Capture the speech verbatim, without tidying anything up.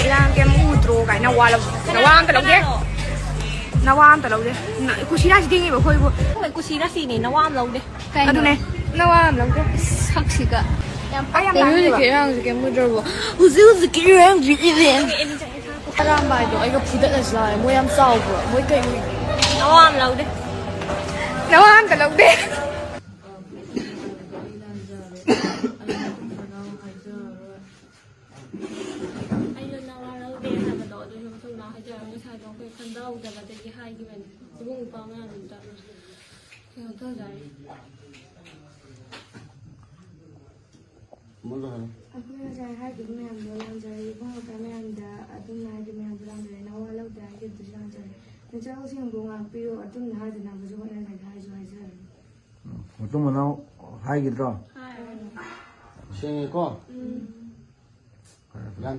ꯏꯔꯥꯡ ꯀꯩꯝ ꯎꯗ꯭ꯔꯣ ꯀꯥꯏꯅ ꯋꯥ ꯂꯧ-, ꯅꯋꯥ ꯑꯝꯇ ꯂꯧꯗꯦ꯫ ꯅꯋꯥ ꯑꯝꯇ ꯂꯧꯗꯦ꯫ ꯅ-, ꯀꯨꯁꯤꯔꯥꯁꯤ ꯊꯤꯡꯉꯤꯕ ꯑꯩꯈꯣꯏꯕꯨ꯫ ꯍꯣꯏ, ꯀꯨꯁꯤꯔꯥꯁꯤꯅꯦ, ꯅꯋꯥ ꯑꯃ ꯂꯧꯗꯦ꯫ ꯀꯩꯅꯣ? ꯑꯗꯨꯅꯦ, ꯅꯋꯥ ꯑꯃ ꯂꯧꯗꯦ꯫ ꯁꯛꯁꯤꯒ꯫ ꯌꯥꯝ, ꯑꯩ ꯌꯥꯝ ꯍꯧꯖꯤꯛ ꯂꯥꯡꯉꯦꯕ꯫ ꯍꯧꯖꯤꯛꯀꯤ ꯏꯔꯥꯡꯁꯦ ꯀꯩꯝ ꯎꯗ꯭ꯔꯕꯣ? ꯍꯧꯖꯤꯛ ꯍꯧꯖꯤꯛꯀꯤ ꯏꯔꯥꯡꯁꯦ ꯏꯔꯦꯟ꯫ ꯑꯔꯥꯝꯕ ꯍꯥꯏꯗꯣ ꯑꯩꯒ ꯐꯨꯗꯠꯅꯁꯤ ꯂꯥꯛꯑꯦ꯫ ꯃꯣꯏ ꯌꯥꯝ ꯆꯥꯎꯕ꯭ꯔꯣ? ꯃꯣꯏ ꯀꯩ ꯎꯏ? ꯅꯋꯥ ꯑꯃ ꯂꯧꯗꯦ꯫ ꯅꯋꯥ ꯑꯝꯇ ꯂꯧꯗꯦ꯫ ꯑꯩꯅ ꯅꯋꯥ ꯂꯧꯗꯦ ꯍꯥꯏꯕꯗꯣ ꯑꯗꯨꯁꯨ ꯃꯇꯨꯡꯗ ꯍꯥꯏꯖꯔꯒ ꯉꯁꯥꯏꯗꯣ ꯑꯩꯈꯣꯏ ꯈꯟꯊꯍꯧꯗꯕꯗꯒꯤ ꯍꯥꯏꯈꯤꯕꯅꯤ꯫ ꯏꯕꯨꯡ ꯏꯄ꯭ꯋꯥ ꯃꯌꯥꯝꯗꯨꯗ ꯀꯩꯅꯣ ꯇꯧꯖꯔꯦ꯫ ꯑꯃꯨꯛ ꯍꯥꯏꯔꯣ꯫ ꯑꯩꯈꯣꯏ ꯉꯁꯥꯏ ꯍꯥꯏꯈꯤꯕ ꯃꯌꯥꯝꯗꯣ ꯂꯥꯟꯖꯔꯦ꯫ ꯏꯕꯨꯡ ꯏꯄ꯭ꯋꯥ ꯃꯌꯥꯝꯗ ꯑꯗꯨꯝꯅ ꯍꯥꯏꯈꯤꯕ ꯃꯌꯥꯝꯗꯣ ꯂꯥꯟꯖꯔꯦ꯫ ꯅꯋꯥ ꯂꯧꯗꯦ ꯍꯥꯏꯈꯤꯕꯗꯨꯁꯨ ꯂꯥꯟꯖꯔꯦ꯫ ꯅꯆꯥꯁꯤꯡꯕꯨ ꯉꯥꯛꯄꯤꯌꯨ, ꯑꯗꯨꯝꯅ ꯍꯥꯏꯗꯅꯕꯁꯨ ꯍꯣꯠꯅꯖꯒꯦ ꯍꯥꯏꯁꯨ ꯍꯥꯏꯖꯔꯦ꯫ ꯎꯝ, ꯃꯇꯨꯡ ꯃꯅꯥꯎ ꯍꯥꯏꯈꯤꯗ꯭ꯔꯣ? ꯁꯦꯡꯉꯦꯀꯣ? ꯎꯝ꯫ ꯐꯔꯦ, ꯐꯔꯦ꯫ ꯒ꯭ꯌꯥꯟ